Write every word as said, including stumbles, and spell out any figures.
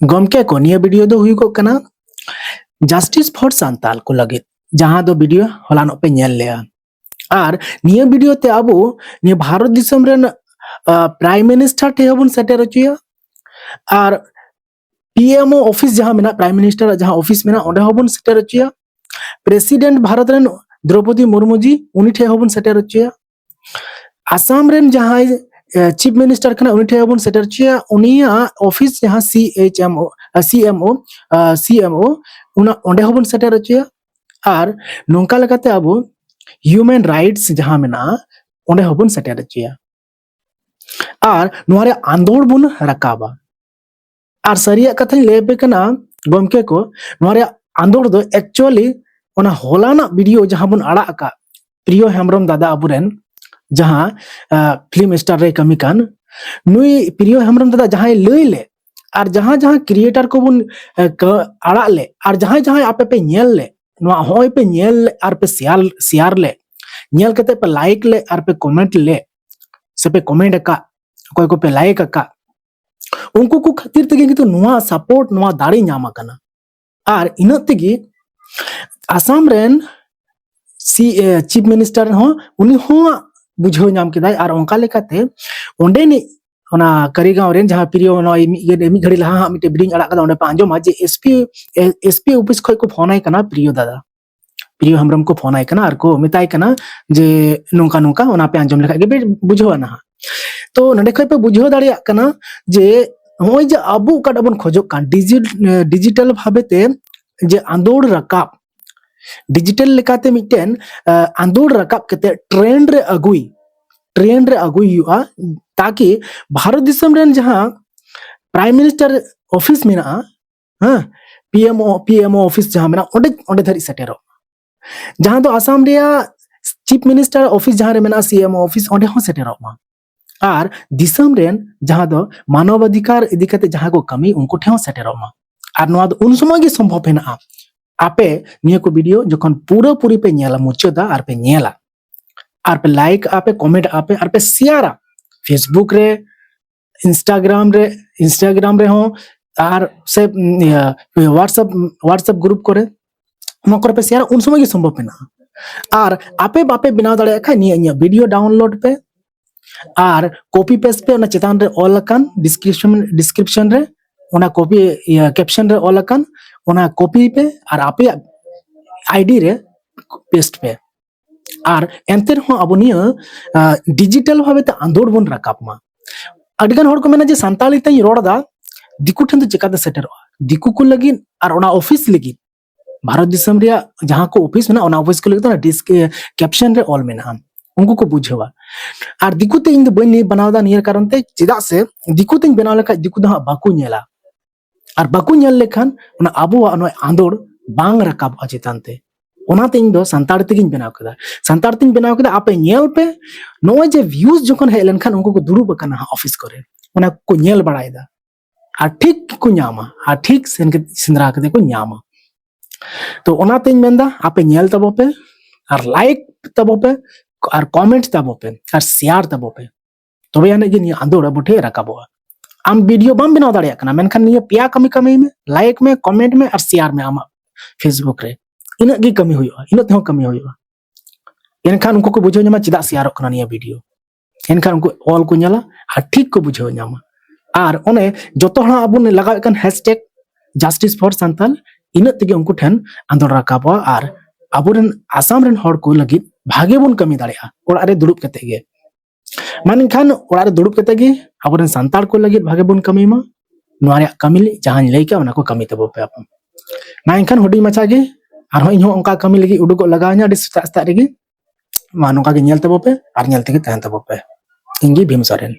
ᱜᱚᱢᱠᱮ ᱠᱚ, ᱱᱤᱭᱟᱹ ᱵᱷᱤᱰᱤᱭᱳ ᱫᱚ ᱦᱩᱭᱩᱜᱚᱜ ᱠᱟᱱᱟ Justice for ᱥᱟᱱᱛᱟᱞ ᱠᱚ ᱞᱟᱹᱜᱤᱫ, ᱡᱟᱦᱟᱸ ᱫᱚ ᱵᱷᱤᱰᱤᱭᱳ ᱦᱚᱞᱟᱱᱚᱜ ᱯᱮ ᱧᱮᱞ ᱞᱮᱜᱼᱟ᱾ ᱟᱨ ᱱᱤᱭᱟᱹ ᱵᱷᱤᱰᱤᱭᱳ ᱛᱮ ᱟᱵᱚ ᱱᱤᱭᱟᱹ ᱵᱷᱟᱨᱚᱛ ᱫᱤᱥᱚᱢ ᱨᱮᱱ ᱯᱨᱟᱭᱤᱢ ᱢᱤᱱᱤᱥᱴᱟᱨ ᱴᱷᱮᱱ ᱦᱚᱸᱵᱚᱱ ᱥᱮᱴᱮᱨ ᱦᱚᱪᱚᱭᱟ, ᱟᱨ ᱯᱤ ᱮᱢ ᱳ ᱚᱯᱷᱤᱥ ᱡᱟᱦᱟᱸ ᱢᱮᱱᱟᱜ, ᱯᱨᱟᱭᱤᱢ ᱢᱤᱱᱤᱥᱴᱟᱨᱟᱜ ᱡᱟᱦᱟᱸ ᱚᱯᱷᱤᱥ ᱢᱮᱱᱟᱜ, ᱚᱸᱰᱮ ᱦᱚᱸᱵᱚᱱ ᱥᱮᱴᱮᱨ ᱦᱚᱪᱚᱭᱟ᱾ ᱯᱨᱮᱥᱤᱰᱮᱱᱴ ᱵᱷᱟᱨᱚᱛ ᱨᱮᱱ ᱫᱨᱚᱯᱚᱫᱤ ᱢᱩᱨᱢᱩ ᱡᱤ, ᱩᱱᱤ ᱴᱷᱮᱱ ᱦᱚᱸᱵᱚᱱ ᱥᱮᱴᱮᱨ ᱦᱚᱪᱚᱭᱟ᱾ ᱟᱥᱟᱢ ᱨᱮᱱ ᱡᱟᱦᱟᱸᱭ ᱪᱤᱯ ᱢᱤᱱᱤᱥᱴᱟᱨ ᱠᱟᱱᱟ, ᱩᱱᱤ ᱴᱷᱮᱱ ᱦᱚᱸᱵᱚᱱ ᱥᱮᱴᱮᱨ ᱦᱚᱪᱚᱭᱟ᱾ ᱩᱱᱤᱭᱟᱜ ᱚᱯᱷᱤᱥ ᱡᱟᱦᱟᱸ ᱥᱤ ᱮᱪ ᱮᱢ ᱳ, ᱥᱤ ᱮᱢ ᱳ, ᱥᱤ ᱮᱢ ᱳ, ᱚᱱᱟ, ᱚᱸᱰᱮ ᱦᱚᱸᱵᱚᱱ ᱥᱮᱴᱮᱨ ᱦᱚᱪᱚᱭᱟ᱾ ᱟᱨ ᱱᱚᱝᱠᱟ ᱞᱮᱠᱟᱛᱮ ᱟᱵᱚ ᱦᱤᱭᱩᱢᱮᱱ ᱨᱟᱭᱤᱴᱥ ᱡᱟᱦᱟᱸ ᱢᱮᱱᱟᱜᱼᱟ, ᱚᱸᱰᱮ ᱦᱚᱸᱵᱚᱱ ᱥᱮᱴᱮᱨ ᱦᱚᱪᱚᱭᱟ᱾ ᱟᱨ ᱱᱚᱣᱟ ᱨᱮ ᱟᱸᱫᱳᱲ ᱵᱚᱱ ᱨᱟᱠᱟᱵᱟ᱾ ᱟᱨ ᱥᱟᱹᱨᱤᱭᱟᱜ ᱠᱟᱛᱷᱟᱧ ᱞᱟᱹᱭ ᱟᱯᱮ ᱠᱟᱱᱟ ᱜᱚᱢᱠᱮ ᱠᱚ, ᱱᱚᱣᱟ ᱨᱮᱭᱟᱜ ᱟᱸᱫᱳᱲ ᱫᱚ actually ᱚᱱᱟ ᱦᱚᱞᱟᱱᱟᱜ ᱵᱷᱤᱰᱤᱭᱳ ᱡᱟᱦᱟᱸ ᱵᱚᱱ ᱟᱲᱟᱜ ᱟᱠᱟᱫ, ᱯᱨᱤᱭᱚ ᱦᱮᱢᱵᱨᱚᱢ ᱫᱟᱫᱟ ᱟᱵᱚᱨᱮᱱ, ᱡᱟᱦᱟᱸ ᱯᱷᱤᱞᱢ ᱥᱴᱟᱨ ᱨᱮ ᱠᱟᱹᱢᱤ ᱠᱟᱱ, ᱱᱩᱭ ᱯᱨᱤᱭᱚ ᱦᱮᱢᱵᱨᱚᱢ ᱫᱟᱫᱟ ᱡᱟᱦᱟᱸᱭ ᱞᱟᱹᱭ ᱞᱮᱫ, ᱟᱨ ᱡᱟᱦᱟᱸ ᱡᱟᱦᱟᱸ ᱠᱨᱤᱭᱮᱴᱟᱨ ᱠᱚᱵᱚᱱ ᱮ, ᱠᱟ- ᱟᱲᱟᱜ ᱞᱮᱫ, ᱟᱨ ᱡᱟᱦᱟᱸᱭ ᱡᱟᱦᱟᱸᱭ ᱟᱯᱮ ᱯᱮ ᱧᱮᱞ ᱞᱮᱫ, ᱱᱚᱣᱟ ᱦᱚᱸᱜᱼᱚᱭ ᱯᱮ ᱧᱮᱞ ᱞᱮᱫ ᱟᱨ ᱯᱮ ᱥᱮᱭᱟᱨ ᱥᱮᱭᱟᱨ ᱞᱮᱫ, ᱧᱮᱞ ᱠᱟᱛᱮ ᱯᱮ ᱞᱟᱭᱤᱠ ᱞᱮᱫ ᱟᱨ ᱯᱮ ᱠᱚᱢᱮᱱᱴ ᱞᱮᱫ, ᱥᱮ ᱯᱮ ᱠᱚᱢᱮᱱᱴ ᱟᱠᱟᱫ, ᱚᱠᱚᱭ ᱠᱚᱯᱮ ᱞᱟᱭᱤᱠ ᱟᱠᱟᱫ, ᱩᱱᱠᱩ ᱠᱚ ᱠᱷᱟᱹᱛᱤᱨ ᱛᱮᱜᱮ ᱠᱤᱱᱛᱩ ᱱᱚᱣᱟ ᱥᱟᱯᱳᱨᱴ, ᱱᱚᱣᱟ ᱫᱟᱲᱮ ᱧᱟᱢ ᱟᱠᱟᱱᱟ᱾ ᱟᱨ ᱤᱱᱟᱹᱜ ᱛᱮᱜᱮ ᱟᱥᱟᱢ ᱨᱮᱱ ᱥᱤ ᱪᱤᱯ ᱢᱤᱱᱤᱥᱴᱟᱨ ᱦᱚᱸ, ᱩᱱᱤ ᱦᱚᱸ ᱵᱩᱡᱷᱟᱹᱣ ᱧᱟᱢ ᱠᱮᱫᱟᱭ᱾ ᱟᱨ ᱚᱱᱠᱟ ᱞᱮᱠᱟᱛᱮ ᱚᱸᱰᱮᱱᱤᱡ ᱚᱱᱟ ᱠᱟᱹᱨᱤᱜᱟᱸᱣ ᱨᱮᱱ ᱡᱟᱦᱟᱸ ᱯᱨᱤᱭᱚ, ᱱᱚᱜᱼᱚᱭ ᱢᱤᱫ, ᱢᱤᱫ ᱜᱷᱟᱹᱲᱤ ᱞᱟᱦᱟ ᱦᱟᱸᱜ ᱢᱤᱫᱴᱮᱱ ᱵᱷᱤᱰᱤᱭᱳᱧ ᱟᱲᱟᱜ ᱠᱟᱫᱟ, ᱚᱸᱰᱮ ᱯᱮ ᱟᱸᱡᱚᱢᱟ ᱡᱮ S P, S P office ᱠᱷᱚᱱ ᱠᱚ ᱯᱷᱳᱱ ᱟᱭ ᱠᱟᱱᱟ ᱯᱨᱤᱭᱚ ᱫᱟᱫᱟ, ᱯᱨᱤᱭᱚ ᱦᱮᱢᱵᱨᱚᱢ ᱠᱚ ᱯᱷᱳᱱ ᱟᱭ ᱠᱟᱱᱟ ᱟᱨ ᱠᱚ ᱢᱮᱛᱟᱭ ᱠᱟᱱᱟ ᱡᱮ ᱱᱚᱝᱠᱟ ᱱᱚᱝᱠᱟ, ᱚᱱᱟ ᱯᱮ ᱟᱸᱡᱚᱢ ᱞᱮᱠᱷᱟᱡ ᱜᱮᱯᱮ ᱵᱩᱡᱷᱟᱹᱣᱟ ᱱᱟᱦᱟᱜ᱾ ᱛᱚ ᱱᱚᱸᱰᱮ ᱠᱷᱚᱡ ᱯᱮ ᱵᱩᱡᱷᱟᱹᱣ ᱫᱟᱲᱮᱭᱟᱜ ᱠᱟᱱᱟ ᱡᱮ ᱱᱚᱜᱼᱚᱭ ᱡᱮ ᱟᱵᱚ ᱚᱠᱟᱴᱟᱜ ᱵᱚᱱ ᱠᱷᱚᱡᱚᱜ ᱠᱟᱱ ᱰᱤᱡᱤ-, ᱰᱤᱡᱤᱴᱟᱞ ᱵᱷᱟᱵᱮ ᱛᱮ ᱡᱮ ᱟᱸᱫᱳᱲ ᱨᱟᱠᱟᱵ, ᱰᱤᱡᱤᱴᱟᱞ ᱞᱮᱠᱟᱛᱮ ᱢᱤᱫᱴᱮᱱ, ᱟᱸᱫᱳᱲ ᱨᱟᱠᱟᱵ ᱠᱟᱛᱮ ᱴᱨᱮᱱᱰ ᱨᱮ ᱟᱹᱜᱩᱭ, ᱴᱨᱮᱱᱰ ᱨᱮ ᱟᱹᱜᱩᱭ ᱦᱩᱭᱩᱜᱼᱟ, ᱛᱟᱠᱤ ᱵᱷᱟᱨᱚᱛ ᱫᱤᱥᱚᱢ ᱨᱮᱱ ᱡᱟᱦᱟᱸ ᱯᱨᱟᱭᱤᱢ ᱢᱤᱱᱤᱥᱴᱟᱨ ᱚᱯᱷᱤᱥ ᱢᱮᱱᱟᱜᱼᱟ, ᱦᱮᱸ, ᱯᱤ ᱮᱢ ᱳ, ᱯᱤ ᱮᱢ ᱳ ᱚᱯᱷᱤᱥ ᱡᱟᱦᱟᱸ ᱢᱮᱱᱟᱜᱼᱟ, ᱚᱸᱰᱮ, ᱚᱸᱰᱮ ᱫᱷᱟᱹᱨᱤᱡ ᱥᱮᱴᱮᱨᱚᱜ ᱢᱟ᱾ ᱡᱟᱦᱟᱸ ᱫᱚ ᱟᱥᱟᱢ ᱨᱮᱭᱟᱜ ᱪᱤᱯ ᱢᱤᱱᱤᱥᱴᱟᱨ ᱚᱯᱷᱤᱥ ᱡᱟᱦᱟᱸ ᱨᱮ ᱢᱮᱱᱟᱜᱼᱟ, ᱥᱤ ᱮᱢ ᱳ ᱚᱯᱷᱤᱥ, ᱚᱸᱰᱮ ᱦᱚᱸ ᱥᱮᱴᱮᱨᱚᱜ ᱢᱟ᱾ ᱟᱨ ᱫᱤᱥᱚᱢ ᱨᱮᱱ ᱡᱟᱦᱟᱸ ᱫᱚ ᱢᱟᱱᱚᱵ ᱚᱫᱷᱤᱠᱟᱨ ᱤᱫᱤ ᱠᱟᱛᱮ ᱡᱟᱦᱟᱸ ᱠᱚ ᱠᱟᱹᱢᱤ, ᱩᱱᱠᱩ ᱴᱷᱮᱱ ᱦᱚᱸ ᱥᱮᱴᱮᱨᱚᱜ ᱢᱟ᱾ ᱟᱨ ᱱᱚᱣᱟ ᱫᱚ ᱩᱱ ᱥᱚᱢᱚᱭ ᱜᱮ ᱥᱚᱢᱵᱷᱚᱵ ᱦᱮᱱᱟᱜᱼᱟ, ᱟᱯᱮ ᱱᱤᱭᱟᱹ ᱠᱚ ᱵᱷᱤᱰᱤᱭᱳ ᱡᱚᱠᱷᱚᱱ ᱯᱩᱨᱟᱹ ᱯᱩᱨᱤ ᱯᱮ ᱧᱮᱞᱟ, ᱢᱩᱪᱟᱹᱫᱟ ᱟᱨ ᱯᱮ ᱧᱮᱞᱟ, ᱟᱨ ᱯᱮ ᱞᱟᱭᱤᱠ ᱟᱯᱮ, ᱠᱚᱢᱮᱱᱴ ᱟᱯᱮ, ᱟᱨ ᱯᱮ ᱥᱮᱭᱟᱨᱟ᱾ ᱯᱷᱮᱥᱵᱩᱠ ᱨᱮ, ᱤᱱᱥᱴᱟᱜᱨᱟᱢ ᱨᱮ, ᱤᱱᱥᱴᱟᱜᱨᱟᱢ ᱨᱮᱦᱚᱸ ᱟᱨ ᱥᱮ ᱤᱭᱟᱹ WhatsApp WhatsApp ᱜᱨᱩᱯ ᱠᱚᱨᱮ, ᱱᱚᱣᱟ ᱠᱚᱨᱮ ᱯᱮ ᱥᱮᱭᱟᱨᱟ, ᱩᱱ ᱥᱚᱢᱚᱭ ᱜᱮ ᱥᱚᱢᱵᱷᱚᱵ ᱢᱮᱱᱟᱜᱼᱟ᱾ ᱟᱨ ᱟᱯᱮ ᱵᱟᱯᱮ ᱵᱮᱱᱟᱣ ᱫᱟᱲᱮᱭᱟᱜ ᱠᱷᱟᱱ, ᱱᱤᱭᱟᱹ ᱤᱧᱟᱹᱜ ᱵᱷᱤᱰᱤᱭᱳ ᱰᱟᱣᱩᱱᱞᱳᱰ ᱯᱮ ᱟᱨ ᱠᱚᱯᱤ ᱯᱮᱥᱴ ᱯᱮ ᱚᱱᱟ ᱪᱮᱛᱟᱱ ᱨᱮ ᱚᱞ ᱟᱠᱟᱱ ᱰᱤᱥᱠᱨᱤᱯᱥᱚᱱ ᱰᱤᱥᱠᱨᱤᱯᱥᱚᱱ ᱨᱮ, ᱚᱱᱟ ᱠᱚᱯᱤ ᱤᱭᱟᱹ ᱠᱮᱯᱥᱚᱱ ᱨᱮ ᱚᱞ ᱟᱠᱟᱱ, ᱚᱱᱟ ᱠᱚᱯᱤ ᱯᱮ ᱟᱨ ᱟᱯᱮᱭᱟᱜ ᱟᱭᱰᱤ ᱨᱮ ᱯᱮᱥᱴ ᱯᱮ᱾ ᱟᱨ ᱮᱱᱛᱮ ᱨᱮᱦᱚᱸ ᱟᱵᱚ ᱱᱤᱭᱟᱹ ᱰᱤᱡᱤᱴᱟᱞ ᱵᱷᱟᱵᱮ ᱛᱮ ᱟᱸᱫᱳᱲ ᱵᱚᱱ ᱨᱟᱠᱟᱵ ᱢᱟ᱾ ᱟᱹᱰᱤᱜᱟᱱ ᱦᱚᱲ ᱠᱚ ᱢᱮᱱᱟ ᱡᱮ ᱥᱟᱱᱛᱟᱲᱤ ᱛᱮᱧ ᱨᱚᱲ ᱮᱫᱟ, ᱫᱤᱠᱩ ᱴᱷᱮᱱ ᱫᱚ ᱪᱮᱠᱟᱛᱮ ᱥᱮᱴᱮᱨᱚᱜᱼᱟ? ᱫᱤᱠᱩ ᱠᱚ ᱞᱟᱹᱜᱤᱫ ᱟᱨ ᱚᱱᱟ ᱚᱯᱷᱤᱥ ᱞᱟᱹᱜᱤᱫ, ᱵᱷᱟᱨᱚᱛ ᱫᱤᱥᱚᱢ ᱨᱮᱭᱟᱜ ᱡᱟᱦᱟᱸ ᱠᱚ ᱚᱯᱷᱤᱥ ᱢᱮᱱᱟᱜᱼᱟ, ᱚᱱᱟ ᱚᱯᱷᱤᱥ ᱠᱚ ᱞᱟᱹᱜᱤᱫ ᱫᱚ ᱚᱱᱟ ᱰᱤᱥ-, ᱮ, ᱠᱮᱯᱥᱚᱱ ᱨᱮ ᱚᱞ ᱢᱮᱱᱟᱜᱼᱟ, ᱩᱱᱠᱩ ᱠᱚ ᱵᱩᱡᱷᱟᱹᱣᱟ᱾ ᱟᱨ ᱫᱤᱠᱩ ᱛᱮ ᱤᱧ ᱫᱚ ᱵᱟᱹᱧ ᱵᱮᱱᱟᱣ ᱮᱫᱟ ᱱᱤᱭᱟᱹ ᱠᱟᱨᱚᱱ ᱛᱮ, ᱪᱮᱫᱟᱜ ᱥᱮ ᱫᱤᱠᱩ ᱛᱮᱧ ᱵᱮᱱᱟᱣ ᱞᱮᱠᱷᱟᱡ ᱫᱤᱠᱩ ᱫᱚ ᱦᱟᱸᱜ ᱵᱟᱠᱚ ᱧᱮᱞᱟ, ᱟᱨ ᱵᱟᱠᱚ ᱧᱮᱞ ᱞᱮᱠᱷᱟᱱ ᱚᱱᱟ ᱟᱵᱚᱣᱟᱜ ᱱᱚᱣᱟ ᱟᱸᱫᱳᱲ ᱵᱟᱝ ᱨᱟᱠᱟᱵᱚᱜᱼᱟ ᱪᱮᱛᱟᱱ ᱛᱮ᱾ ᱚᱱᱟᱛᱮ ᱤᱧ ᱫᱚ ᱥᱟᱱᱛᱟᱲ ᱛᱮᱜᱤᱧ ᱵᱮᱱᱟᱣ ᱠᱮᱫᱟ᱾ ᱥᱟᱱᱛᱟᱲ ᱛᱮᱧ ᱵᱮᱱᱟᱣ ᱠᱮᱫᱟ, ᱟᱯᱮ ᱧᱮᱞ ᱯᱮ, ᱱᱚᱜᱼᱚᱭ ᱡᱮ ᱵᱷᱤᱭᱩᱡᱽ ᱡᱚᱠᱷᱚᱱ ᱦᱮᱡ ᱞᱮᱱᱠᱷᱟᱱ ᱩᱱᱠᱩ ᱠᱚ ᱫᱩᱲᱩᱵ ᱟᱠᱟᱱᱟ ᱦᱟᱸᱜ ᱚᱯᱷᱤᱥ ᱠᱚᱨᱮ, ᱚᱱᱟ ᱠᱚ ᱧᱮᱞ ᱵᱟᱲᱟᱭᱮᱫᱟ᱾ ᱟᱨ ᱴᱷᱤᱠ ᱠᱚ ᱧᱟᱢᱟ, ᱟᱨ ᱴᱷᱤᱠ ᱥᱮᱱ ᱠᱟᱛᱮ, ᱥᱮᱸᱫᱽᱨᱟ ᱠᱟᱛᱮ ᱠᱚ ᱧᱟᱢᱟ᱾ ᱛᱚ ᱚᱱᱟᱛᱮᱧ ᱢᱮᱱᱫᱟ, ᱟᱯᱮ ᱧᱮᱞ ᱛᱟᱵᱚ ᱯᱮ, ᱟᱨ ᱞᱟᱭᱤᱠ ᱛᱟᱵᱚ ᱯᱮ, ᱟᱨ ᱠᱚᱢᱮᱱᱴ ᱛᱟᱵᱚ ᱯᱮ, ᱟᱨ ᱥᱮᱭᱟᱨ ᱛᱟᱵᱚ ᱯᱮ᱾ ᱛᱚᱵᱮ ᱟᱹᱱᱤᱡ ᱜᱮ ᱱᱤᱭᱟᱹ ᱟᱸᱫᱳᱲ ᱟᱵᱚ ᱴᱷᱮᱱ ᱨᱟᱠᱟᱵᱚᱜᱼᱟ᱾ ᱟᱢ ᱵᱷᱤᱰᱤᱭᱳ ᱵᱟᱢ ᱵᱮᱱᱟᱣ ᱫᱟᱲᱮᱭᱟᱜ ᱠᱟᱱᱟ, ᱢᱮᱱᱠᱷᱟᱱ ᱱᱤᱭᱟᱹ ᱯᱮᱭᱟ ᱠᱟᱹᱢᱤ ᱠᱟᱹᱢᱤ ᱢᱮ, ᱞᱟᱭᱤᱠ ᱢᱮ, ᱠᱚᱢᱮᱱᱴ ᱢᱮ, ᱟᱨ ᱥᱮᱭᱟᱨ ᱢᱮ ᱟᱢᱟᱜ ᱯᱷᱮᱥᱵᱩᱠ ᱨᱮ᱾ ᱤᱱᱟᱹᱜ ᱜᱮ ᱠᱟᱹᱢᱤ ᱦᱩᱭᱩᱜᱼᱟ, ᱤᱱᱟᱹᱜ ᱛᱮᱦᱚᱸ ᱠᱟᱹᱢᱤ ᱦᱩᱭᱩᱜᱼᱟ᱾ ᱮᱱᱠᱷᱟᱱ ᱩᱱᱠᱩ ᱠᱚ ᱵᱩᱡᱷᱟᱹᱣ ᱧᱟᱢᱟ ᱪᱮᱫᱟᱜ ᱥᱮᱭᱟᱨᱚᱜ ᱠᱟᱱᱟ ᱱᱤᱭᱟᱹ ᱵᱷᱤᱰᱤᱭᱳ᱾ ᱮᱱᱠᱷᱟᱱ ᱩᱱᱠᱩ ᱚᱞ ᱠᱚ ᱧᱮᱞᱟ ᱟᱨ ᱴᱷᱤᱠ ᱠᱚ ᱵᱩᱡᱷᱟᱹᱣ ᱧᱟᱢᱟ᱾ ᱟᱨ ᱚᱱᱮ ᱡᱚᱛᱚ ᱦᱚᱲ ᱟᱵᱚ ᱵᱚᱱ ᱞᱟᱜᱟᱣᱮᱫ ᱠᱟᱱ ᱦᱮᱥᱴᱮᱜ ᱡᱟᱥᱴᱤᱥ ᱯᱷᱚᱨ ᱥᱟᱱᱛᱟᱞ, ᱤᱱᱟᱹᱜ ᱛᱮᱜᱮ ᱩᱱᱠᱩ ᱴᱷᱮᱱ ᱟᱸᱫᱳᱲ ᱨᱟᱠᱟᱵᱚᱜᱼᱟ ᱟᱨ ᱟᱵᱚᱨᱮᱱ ᱟᱥᱟᱢ ᱨᱮᱱ ᱦᱚᱲ ᱠᱚ ᱞᱟᱹᱜᱤᱫ ᱵᱷᱟᱜᱮ ᱵᱚᱱ ᱠᱟᱹᱢᱤ ᱫᱟᱲᱮᱭᱟᱜᱼᱟ ᱚᱲᱟᱜ ᱨᱮ ᱫᱩᱲᱩᱵ ᱠᱟᱛᱮ ᱜᱮ᱾ ᱢᱟ ᱮᱱᱠᱷᱟᱱ ᱚᱲᱟᱜ ᱨᱮ ᱫᱩᱲᱩᱵ ᱠᱟᱛᱮ ᱜᱮ ᱟᱵᱚᱨᱮᱱ ᱥᱟᱱᱛᱟᱲ ᱠᱚ ᱞᱟᱹᱜᱤᱫ ᱵᱷᱟᱜᱮ ᱵᱚᱱ ᱠᱟᱹᱢᱤ ᱢᱟ᱾ ᱱᱚᱣᱟ ᱨᱮᱭᱟᱜ ᱠᱟᱹᱢᱤ ᱡᱟᱦᱟᱸᱧ ᱞᱟᱹᱭ ᱠᱮᱜᱼᱟ, ᱚᱱᱟ ᱠᱚ ᱠᱟᱹᱢᱤ ᱛᱟᱵᱚ ᱯᱮ ᱟᱯᱮ᱾ ᱢᱟ ᱮᱱᱠᱷᱟᱱ ᱦᱩᱰᱤᱧ ᱢᱟᱪᱷᱟ ᱜᱮ, ᱟᱨᱦᱚᱸ ᱤᱧᱦᱚᱸ ᱚᱱᱠᱟ ᱠᱟᱹᱢᱤ ᱞᱟᱹᱜᱤᱫ ᱩᱰᱩᱠᱚᱜ ᱞᱟᱜᱟᱣ ᱤᱧᱟ ᱟᱹᱰᱤ ᱥᱮᱛᱟᱜ ᱥᱮᱛᱟᱜ ᱨᱮᱜᱮ᱾ ᱢᱟ ᱱᱚᱝᱠᱟ ᱜᱮ ᱧᱮᱞ ᱛᱟᱵᱚ ᱯᱮ ᱟᱨ ᱧᱮᱞ ᱛᱮᱜᱮ ᱛᱟᱦᱮᱱ ᱛᱟᱵᱚ ᱯᱮ᱾ ᱤᱧ ᱜᱮ ᱵᱷᱤᱢ ᱥᱚᱨᱮᱱ᱾